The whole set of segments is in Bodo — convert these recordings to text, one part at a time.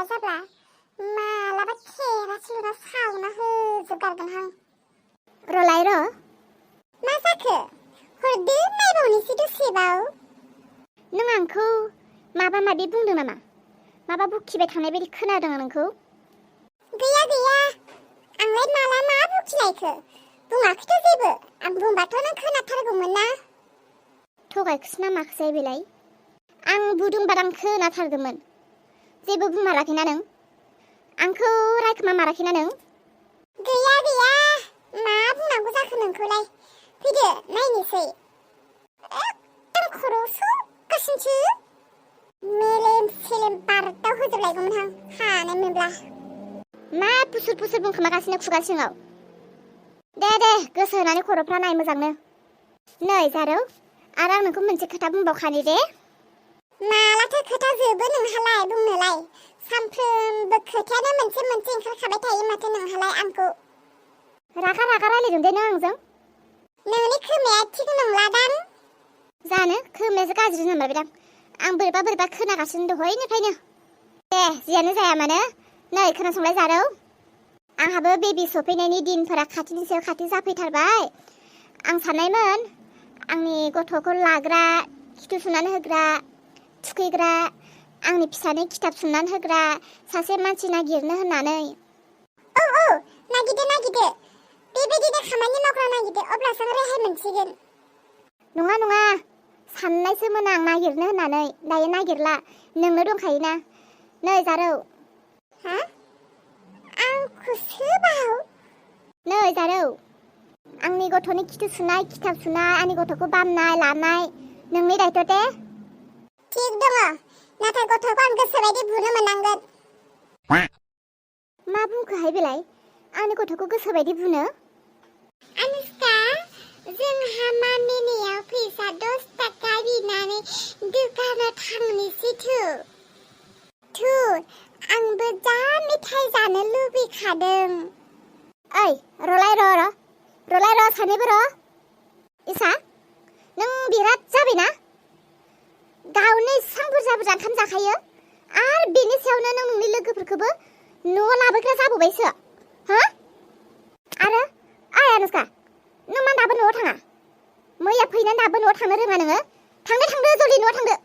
जाब्ला मालाबा खेरासिल'ना सावना होजोबगारगोनहां। र'लाय र'। मा जाखो? हरदो नायबावनोसै दसेबाव। नों आंखौ माबा माबि बुंदों नामा? माबा बुखिबाय थानाय बायदि खोनादों नोंखौ। गैया गैया, आंलाय माला मा बुखिनायखो? बुङाखैथ' जेबो। आं बुंबाथ' नों खोनाथारगौमोन ना। थगायखोसो ना माखोसै बेलाय? आं बुदोंबा आं खोनाथारगौमोन। जेबो बुंमाराखैना नों? आंखौ रायखोमा माराखैना नों? गैया गैया, मा बुंनांगौ जाखो नोंखौलाय? फैदो नायनोसै। एकदम खर'आव सौगासिनोसो। मेलेम सेलेम बारदाव होजोबलायगौमोनहां हानाय मोनब्ला। मा पुसुर पुसुर बुंखोमागासिनो खुगा सिङाव? दे गोसो होनानै खर'फ्रा नाय मोजांनो। नै जारौ, आरो आं नोंखौ मोनसे खोथा बुंबावखानि दे। मालाथो खोथा जोबो नोंहालाय बुंनोलाय? सानफ्रोमबो खोथायानो मोनसे मोनसे ओंखारखाबाय थायो माथो नोंहालाय आंखौ। रागा रायलायदों दे नों आंजों। नोंनि खोमाया थिग नंलादां। जानो खोमायासो गाज्रि होनबायदां। आं बोरैबा खोनागासिनो दहायनिफ्रायनो। दे जियानो जाया मानो, नै खोनासंलाय जारौ। आंहाबो बेबि सफैनायनि दिनफोरा खाथिनि सायाव खाथि जाफैथारबाय। आं साननायमोन आंनि गथ'खौ लाग्रा, खिथु सुनानै होग्रा, थुखैग्रा, आंनि फिसानो खिथाब सुनानै होग्रा सासे मानसि नागिरनो होननानै। औ नागिरदो। बेबायदिनो खामानि मावग्रा नागिरदो, अब्लासो रेहाय मोनसिगोन। नङा, साननायसोमोन आं नागिरनो होननानै। दायो नागिरला, नोंनो दंखायोना। नै जारौ। हा? आंखौसो बाव? नै जारौ, आंनि गथ'नि खिथु सुनाय, खिथाब सुनाय, आंनि गथ'खौ बामनाय लानाय नोंनि दायथ' दे। थिग दङ, नाथाय गथ'खौ आं गोसोबायदि बुनो मोननांगोन। मा बुंखोहाय बेलाय? आंनि गथ'खौ गोसोबायदि बुनो? अनुष्का, जोंहा मामिनियाव फैसा 10 थाखा बिनानै दुकानाव थांनोसै थु, आंबो जा मेथाइ जानो लुबैखादों। ओइ र'लाय र' सानैबो र'। इसा, नों बिराद जाबायना? गावनो इसां बुरजा ओंखाम जाखायो, आरो बेनि सायावनो नों नोंनि लोगोफोरखौबो न'आव लाबोग्रा जाबावबायसो। हा? आरो ओइ अनुष्का, नों मा दाबो न'आव थाङा? मैया फैनानै दाबो न'आव थांनो रोङा नोङो? थांदो जल्दि न'आव थांदो।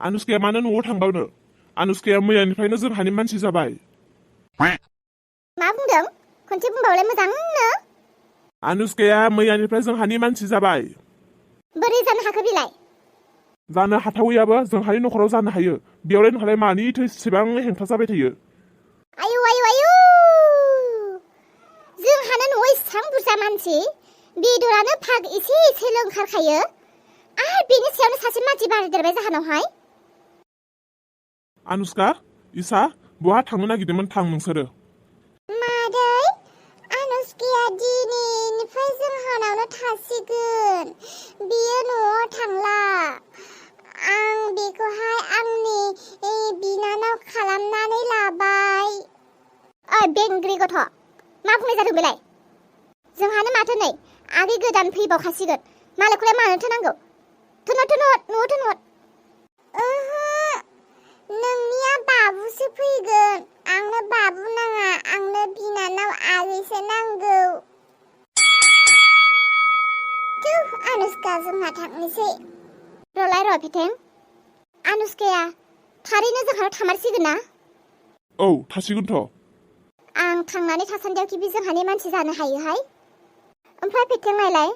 अनुष्काया मानो न'आव थांबावनो? अनुष्काया मैयानिफ्रायनो जोंहानि मानसि जाबाय। मा बुंदों? खनसे बुंबावलाय मोजांनो। अनुष्काया मैयानिफ्राय जोंहानि मानसि जाबाय। बोरै जानो हाखो बिलाय? जानो हाथावैयाबो जोंहानि नखराव जानो हायो। बेयावलाय नोंहालाय मानिथो इसेबां हेंथा जाबाय थायो? आयु, जोंहानो न'आव इसां बुरजा मानसि, बेदरानो भाग एसेल' ओंखारखायो, आरो बेनि सायावनो सासे मानसि बारायदेरबाय जाहानावहाय। अनुष्का, इसा, बहा थांनो नागिरदोंमोन थां नोंसोरो? मादै, अनुष्काया दिनैनिफ्राय जोंहानावनो थासिगोन। बियो न'आव थांला। आं बेखौहाय आंनि बिनानाव खालामनानै लाबाय। ओइ बेंग्रि गथ', मा बुंनाय जादों बेलाय? जोंहानो माथो नै आगै गोदान फैबावखासिगोन। मालायखौलाय मानोथो नांगौ? न'आव थोनहर। ओहो, नोंनिया बाबुसो फैगोन। आंनो बाबु नाङा, आंनो बिनानाव आगैसो नांगौ। अनुष्का, जोंहा थांनोसै। र'लाय र' फेथें, अनुष्काया थारैनो जोंहानाव थामारसिगोन ना? औ, थासिगोनथ'। आं थांनानै थासान्दियाव खि बे जोंहानि मानसि जानो हायोहाय? ओमफ्राय फेथें नायलाय,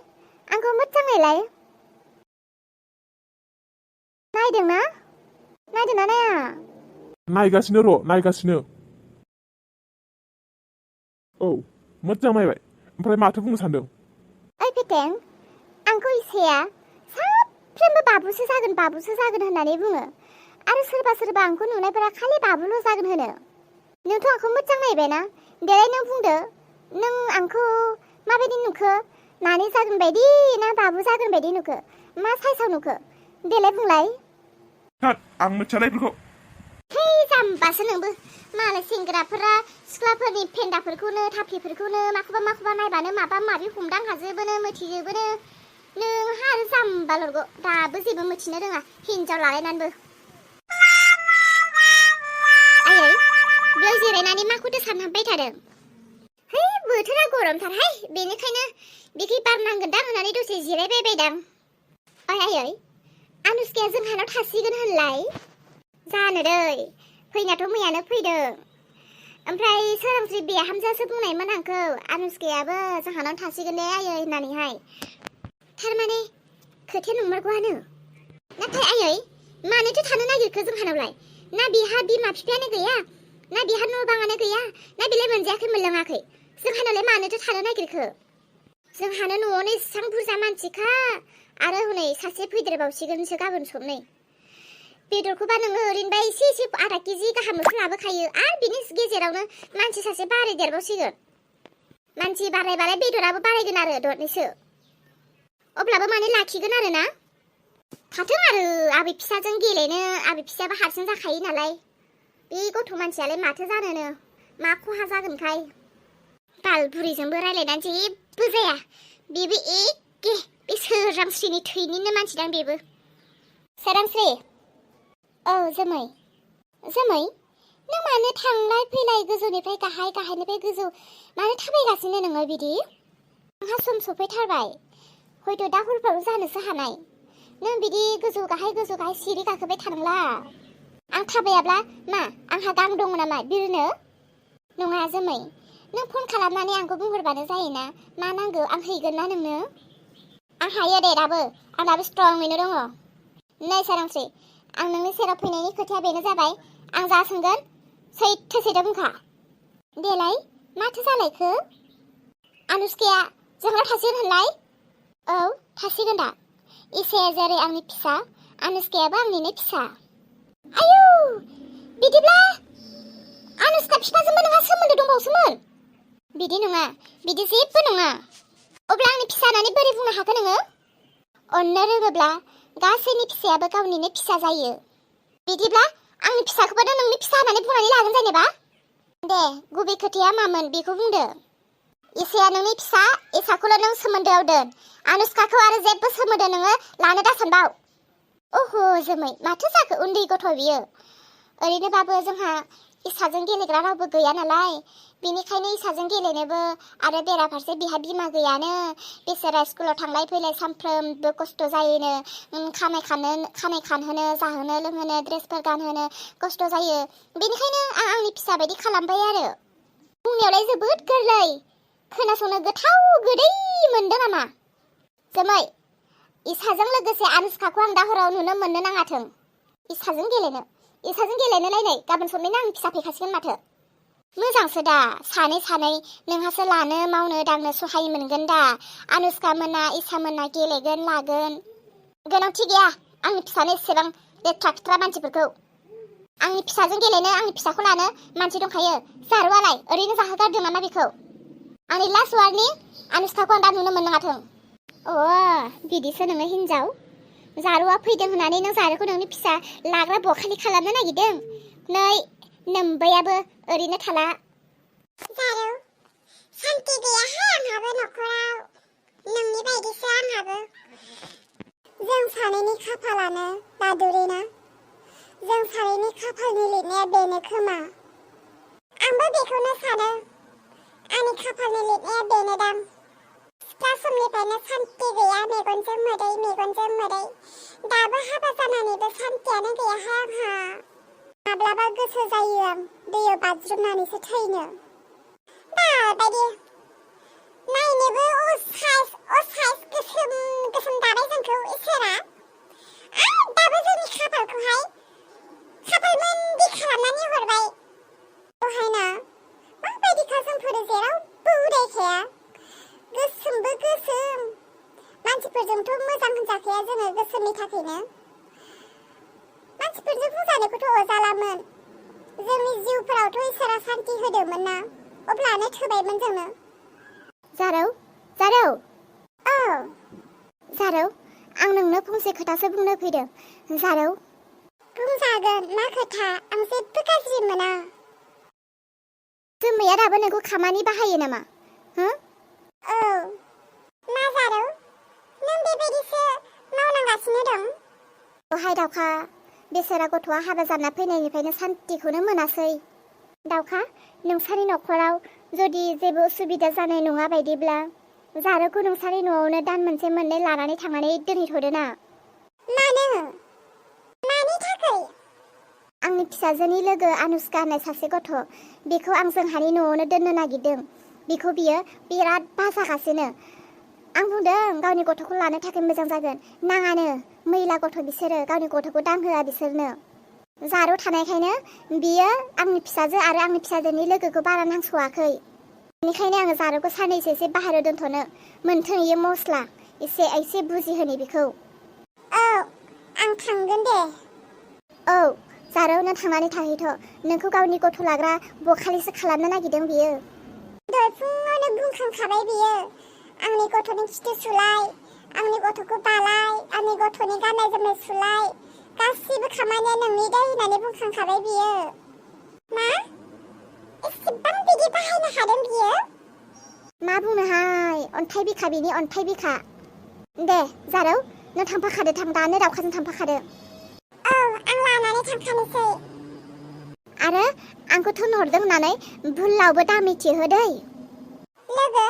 आंखौ मोजां नायलाय। नायदोंना नाया? नायगासिनो। औ, मोजां नायबाय। ओमफ्राय माथो बुंनो सानदों? ओइ फेथें, आंखौ इसाया साफ्रोमबो बाबुसो जागोन होननानै बुङो, आरो सोरबा आंखौ नुनायफोरा खालि बाबुल' जागोन होनो। नोंथ' आंखौ मोजां नायबायना? देलाय नों बुंदो, नों आंखौ माबायदि नुखो? नानि जागोन बायदि ना बाबु जागोन बायदि नुखो? मा साइसाव नुखो? देलाय बुंलाय। आं मिथियालाय बेखौ। है जाम्बासो नोंबो। मालाय सेंग्राफोरा सिख्लाफोरनि फेन्दाफोरखौनो थाफ्लिफोरखौनो माखौबा नायबानो माबा माबि हमदां हाजोबोनो, मिथिजोबोनो। नोंहा आरो जाम्बा लरग' दाबो जेबो मिथिनो रोङा, हिनजाव लालायनानैबो। आयै बेयाव जिरायनानै माखौथो सानहाबबाय थादों है बोथोरा गरमथारहाय बेनिखायनो बिखै बार नांगोनदां होननानै दसे जिरायबायदां ओइ आयै आनुस्काया जोंहानाव थासिगोन होनलाय जानो दै फैनायाथ' मैयानो फैदों ओमफ्राय सोरांस्रि बिहामजोआसो बुंनायमोन आंखौ आनुस्कायाबो जोंहानाव थासिगोन दे आयै होननानैहाय थारमाने खोथाया नंमारगौआनो नाथाय आयै मानोथो थानो नागिरखो जोंहानावलाय ना बिहा बिमा बिफायानो गैया ना बिहा न' बाङानो गैया ना बिलाय मोनजायाखै मोनलोङाखै जोंहानावलाय मानोथो थानो नागिरखो जोंहानो न'आवनो एसेबां बुरजा मानसिखा आरो हनै सासे फैदेरबावसिगोनसो गाबोन सबनै बेदरखौबा नोङो ओरैनोबा एसे आधा केजि गाहामल'सो लाबोखायो आरो बिनि गेजेरावनो मानसि सासे बारायदेरबावसिगोन मानसि बारायबालाय बेदराबो बारायगोन आरो दरनैसो अब्लाबो माने लाखिगोन आरो ना थाथों आरो आबै फिसाजों गेलेनो आबै फिसायाबो हारसिं जाखायो नालाय बे गथ' मानसियालाय माथो जानोनो मा खहा जागोनखाय बाल बुरैजोंबो रायलायनानै जेबो जाया बेबो एखे बे सोरांस्रिनि थैनिनो मानसिदां बेबो सोरांस्रि औ जोमै नों मानो थांलाय फैलाय गोजौनिफ्राय गाहाय गाहायनिफ्राय गोजौ मानो थाबायगासिनो नोङो बिदि आंहा सम सफैथारबाय हयथ' दा हरफ्राव जानोसो हानाय नों बिदि गोजौ गाहाय सिरि गाखोबाय थानांला आं थाबायाब्ला मा आंहा गां दङ नामा बिरनो नङा जोमै नों फन खालामनानै आंखौ बुंहरबानो जायोना मा नांगौ आं हैगोन ना नोंनो आं हायो दे दाबो आं दाबो स्ट्रङैनो दङ नै सोरांस्रि आं नोंनि सेराव फैनायनि खोथाया बेनो जाबाय आं जा सोंगोन सैथो बुंखा देलाय माथो जालायखो आनुस्काया जोंनाव थासिगोन होनलाय औ थासिगोन दा इसाया जेरै आंनि फिसा आनुस्कायाबो आंनिनो फिसा आयौ बिदिब्ला आनुस्का फिफाजोंबो नोंहा सोमोन्दो दंबावसोमोन बिदि नङा बिदि जेबो नङा अब्ला आंनि फिसा होननानै बोरै बुंनो हाखो नोङो अननो रोङोब्ला गासैनि फिसायाबो गावनिनो फिसा जायो बिदिब्ला आंनि फिसाखौबो नोंनि फिसा होननानै बुंनानै लागोन जेनेबा दे गुबै खोथाया मामोन बेखौ बुंदो इसाया नोंनि फिसा इसाखौल' नों सोमोन्दोआव दोन आनुस्काखौ आरो जेबो सोमोन्दो नोङो लानो दासानबाव अह जोमै माथो जाखो उन्दै गथ' बियो ओरैनोबाबो जोंहा इसाजों गेलेग्रा रावबो गैया नालाय बेनिखायनो इसाजों गेलेनोबो आरो बेराफारसे बिहा बिमा गैयानो बेसोरा स्कुलाव थांलाय फैलाय सानफ्रोमबो खस्थ' जायोनो खानाय खानहोनो जाहोनो लोंहोनो ड्रेसफोर गानहोनो खस्थ' जायो बेनिखायनो आं आंनि फिसा बायदि खालामबाय आरो बुंनायावलाय जोबोद गोरलै खोनासंनो गोथाव गोदै मोनदों नामा जोमै इसाजों लोगोसे आनुस्काखौ आं दा हराव नुनो मोननो नाङाथों इसाजों गेलेनोलाय नै गाबोन समनिनो आं फिसा फैखासिगोन माथो मोजांसो दा सानै नोंहासो लानो मावनो दांनो सहाय मोनगोन दा आनुस्का मोना इसा मोना गेलेगोन लागोन गोनांथि गैया आंनि फिसानो एसेबां लेथ्रा मानसिफोरखौ आंनि फिसाजों गेलेनो आंनि फिसाखौ लानो मानसि दंखायो जारुआलाय ओरैनो जाहोगारदों नामा बेखौ आंनि लास्ट वार्डनि आनुस्काखौ आं दा नुनो मोननाङाथों बिदिसो नोङो हिनजाव जारुआ फैदों होननानै नों जारुखौ नोंनि फिसा लाग्रा बखालि खालामनो नागिरदों नै नोम्बैयाबो ओरैनो थाला जारौ सान्ति गैयाहाय आंहाबो न'खराव नोंनि बायदिसो आंहाबो जों सानैनि खाफालानो दादुरिना जों सानैनि खाफालनि लिरनाया बेनो खोमा आंबो बेखौनो सानो आंनि खाफालनि लिरनाया बेनोदां सिख्ला समनिफ्रायनो सान्ति गैया मेगनजों मोदै दाबो हाबा जानानैबो सान्तियानो गैयाहाय आंहा माब्लाबा गोसो जायो आं दैयाव बाज्रुमनानैसो थैनो बायदि नायनोबो असाइस गोसोम दाबाय जोंखौ इसोरा आरो दाबो जोंनि खाफालखौहाय खाफालमोनदि खालामनानै हरबाय दहायना माबायदिखा जोंफोर जेरावबो उदायखाया गोसोमबो गोसोम मानसिफोरजोंथ' मोजां होनजाखाया जोङो गोसोमनि थाखायनो मानसिफोरजों बुंजानोखौथ' अजालामोन जोंनि जिउफोरावथ' इसोरा सान्ति होदोंमोन ना अब्लानो थोबायमोन जोंनो जारौ औ जारौ आं नोंनो फंसे खोथासो बुंनो फैदों जारौ बुंजागोन मा खोथा आं जेबो गाज्रि मोना जोमैया दाबो नोंखौ खामानि बाहायो नामा हो औ मा जारौ नों बेबायदिसो मावनांगासिनो दं दहाय दावखा बेसोरा गथ'आ हाबा जाना फैनायनिफ्रायनो सान्तिखौनो मोनासै दाउखा नोंसानि न'खराव जुदि जेबो उसुबिदा जानाय नङा बायदिब्ला जारौखौ नोंसानि न'आवनो दान मोनसे मोननै लानानै थांनानै दोनहैथ'दो ना। मानो? मानि थाखाय? आंनि फिसाजोनि लोगो आनुष्का होननाय सासे गथ' बेखौ आं जोंहानि न'आवनो दोननो नागिरदों। बेखौ बियो बिराद बाजागासिनो। आं बुंदों गावनि गथ'खौ लानो थाखाय मोजां जागोन। नाङानो, मैला गथ' बिसोरो, गावनि गथ'खौ दांहोआ बिसोरनो। जारौ थानायखायनो बियो आंनि फिसाजो आरो आंनि फिसाजोनि लोगोखौ बारा नांस'वाखै। बेनिखायनो आङो जारौखौ साननैसो एसे बाहेरायाव दोनथ'नो मोनथों इयो मस्ला एसे बुजिहोनि बेखौ। औ, आं थांगोन दे। औ जारौ नों थांनानै थाहैथ'। नोंखौ गावनि गथ' लाग्रा बखालिसो खालामनो नागिरदों बियो। दहाय फुङावनो बुंखांखाबाय बियो। आंनि गथ'नि खिथु सुलाय, आंनि गथ'खौ बालाय, आंनि गथ'नि गाननाय जोमनाय सुलाय, गासिबो खामानिया नोंनि दाय होननानै बुंखांखाबाय बियो। मा? एसेबां बिदि बाहायनो हादों बियो? मा बुंनोहाय, अन्थाइ बिखा बिनि अन्थाइ बिखा। दे जारौ नों थांफाखादो, दानो दाउखाजों थांफाखादो। औ, आं लानानै थांखानोसै। आरो आंखौ थोनहरदों होननानै भुलावबो दा मिथिहो दै। लोगो